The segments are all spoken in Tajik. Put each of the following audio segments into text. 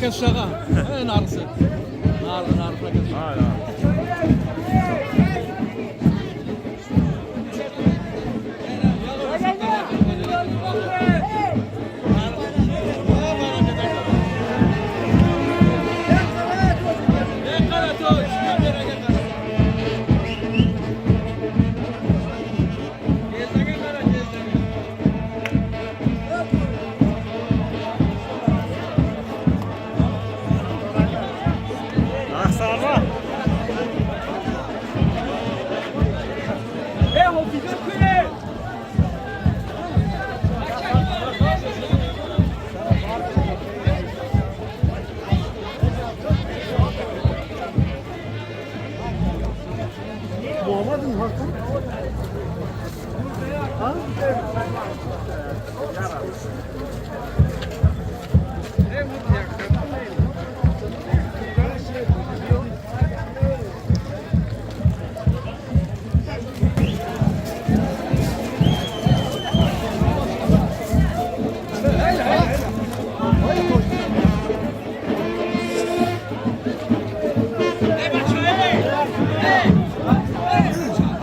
الشغا نهار الصيف نهار نهار. اه لا. احسن.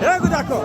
Э, кудако.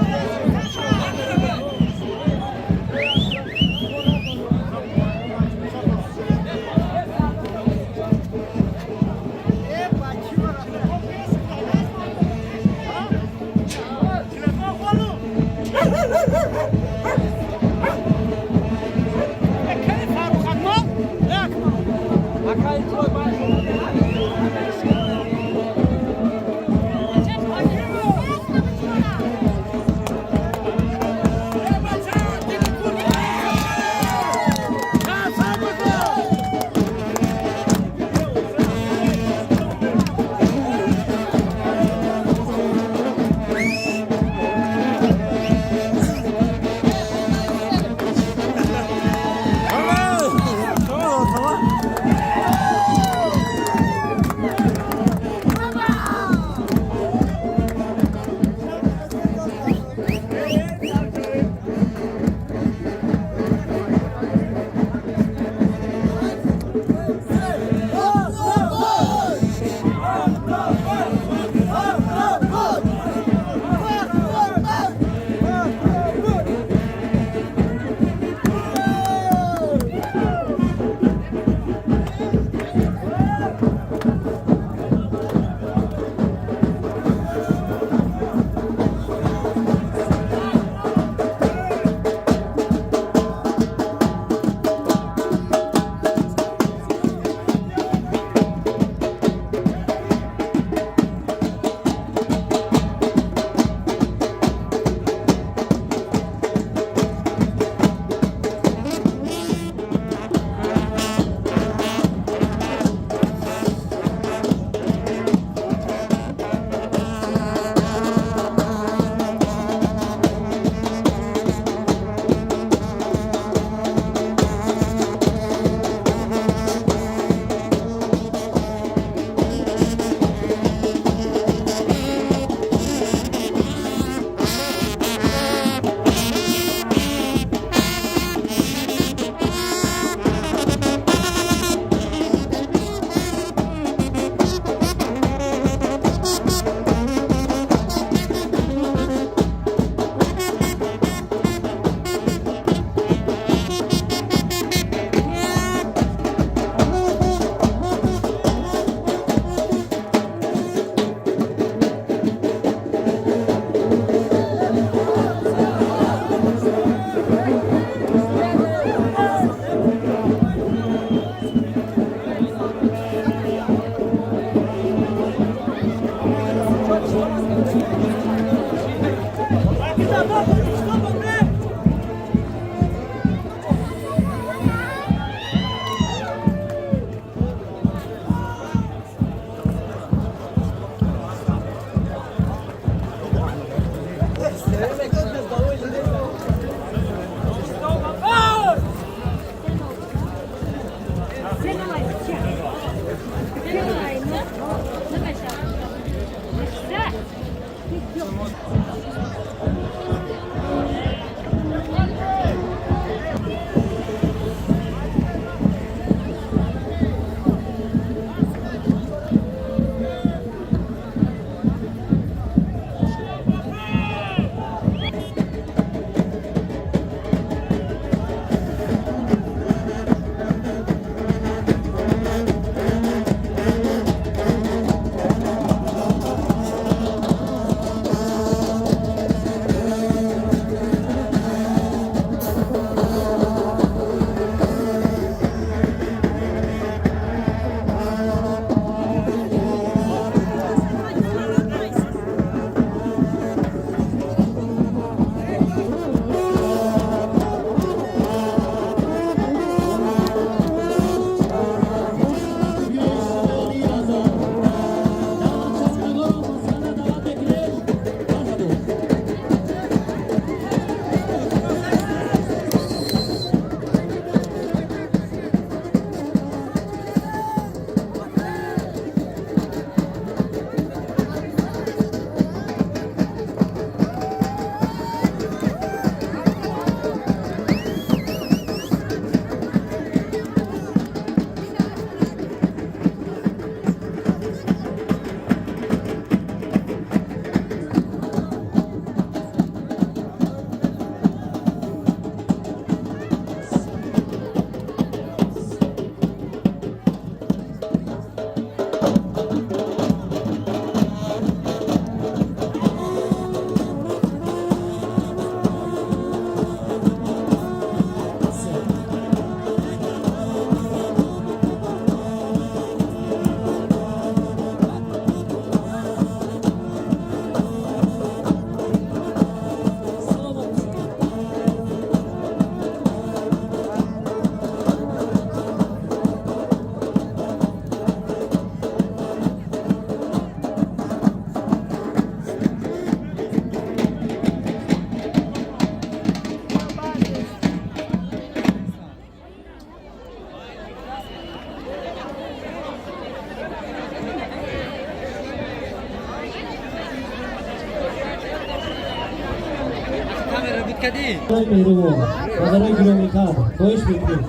Кадӣ. Меҳрубон, падарои гиромиқадр, хоҳиш мекунем,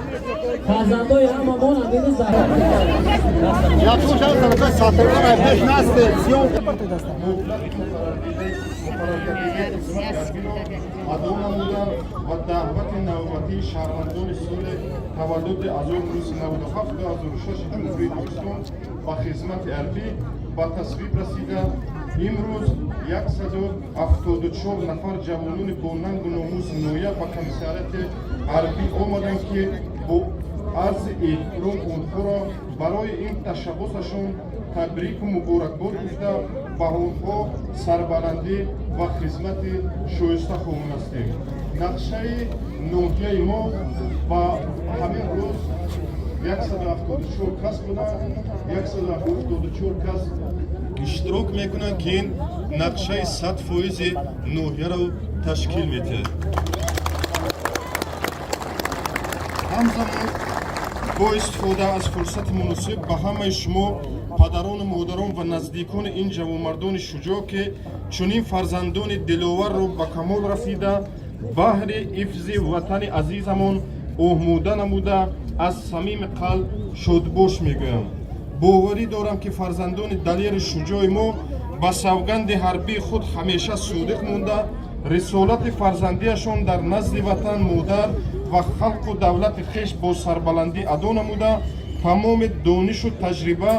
фарзандои ҳамамон ҳамин дар Якум шаб тарафа сатырган пеш насте сиём. Адо намуда ва даъвати навбатии шаҳрвандони соли таваллуди 1997-2006 Ҷумҳурии Тоҷикистон ба хизмати ҳарбӣ ба тасвиб расида, имрӯз 174 нафар ҷавонони бо нангу номуси ноҳия ба комиссариати ҳарбӣ омаданд, ки бо арзи эҳтиром онҳоро барои ин ташаббусашон табрику муборакбод гуфта, ба онҳо сарбаландӣ ва хизмати шоиста хоҳон ҳастем. Нақшаи ноҳияи мо ба ҳамин рӯз 174 кас буданд, 174 кас иштирок мекунанд, ки ин нақшаи 100 фоизи ноҳияро ташкил медиҳад. Ҳамзамон бо истифода аз фурсати муносиб ба ҳамаи шумо, падарону модарон ва наздикони ин ҷавонмардони шуҷоъ, ки чунин фарзандони диловарро ба камол расида, баҳри ҳифзи ватани азизамон оҳмода намуда, аз самими қалб шодбош мегӯям. Боварӣ дорам, ки фарзандони далеру шуҷои мо ба савганди ҳарбии худ ҳамеша содиқ монда, рисолати фарзандиашон дар назди ватан модар ва халқу давлати хеш бо сарбаландӣ адо намуда, тамоми донишу таҷриба,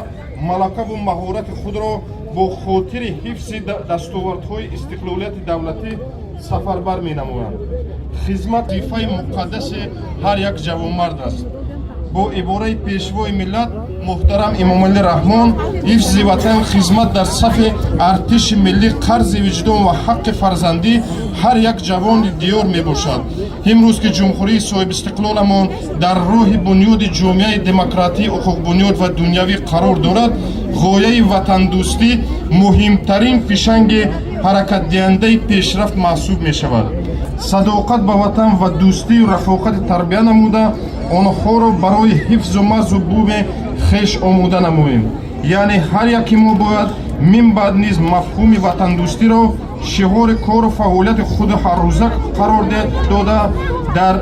малакаву маҳорати худро бо хотири ҳифзи дастовардҳои истиқлолияти давлатӣ сафарбар менамоянд. Хизмат вазифаи муқаддаси ҳар як ҷавонмард аст. Бо ибораи Пешвои миллат муҳтарам Эмомалӣ Раҳмон, ҳифзи ватан, хизмат дар сафи артиши миллӣ қарзи виҷдон ва ҳаққи фарзандӣ ҳар як ҷавони диёр мебошад. Имрӯз, ки ҷумҳурии соҳибистиқлоламон дар роҳи бунёди ҷомеаи демократӣ, ҳуқуқбунёд ва дунявӣ қарор дорад, ғояи ватандӯстӣ муҳимтарин фишанги ҳаракатдиҳандаи пешрафт маҳсуб мешавад. Садоқат ба ватан ва дӯстию рафоқати тарбия намуда, онҳоро барои ҳифзу марзу буми хеш омода намоем. Яъне ҳар яки мо бояд минбаъд низ мафҳуми ватандӯстиро шиори кору фаъолияти худи ҳаррӯза қарор дода, дар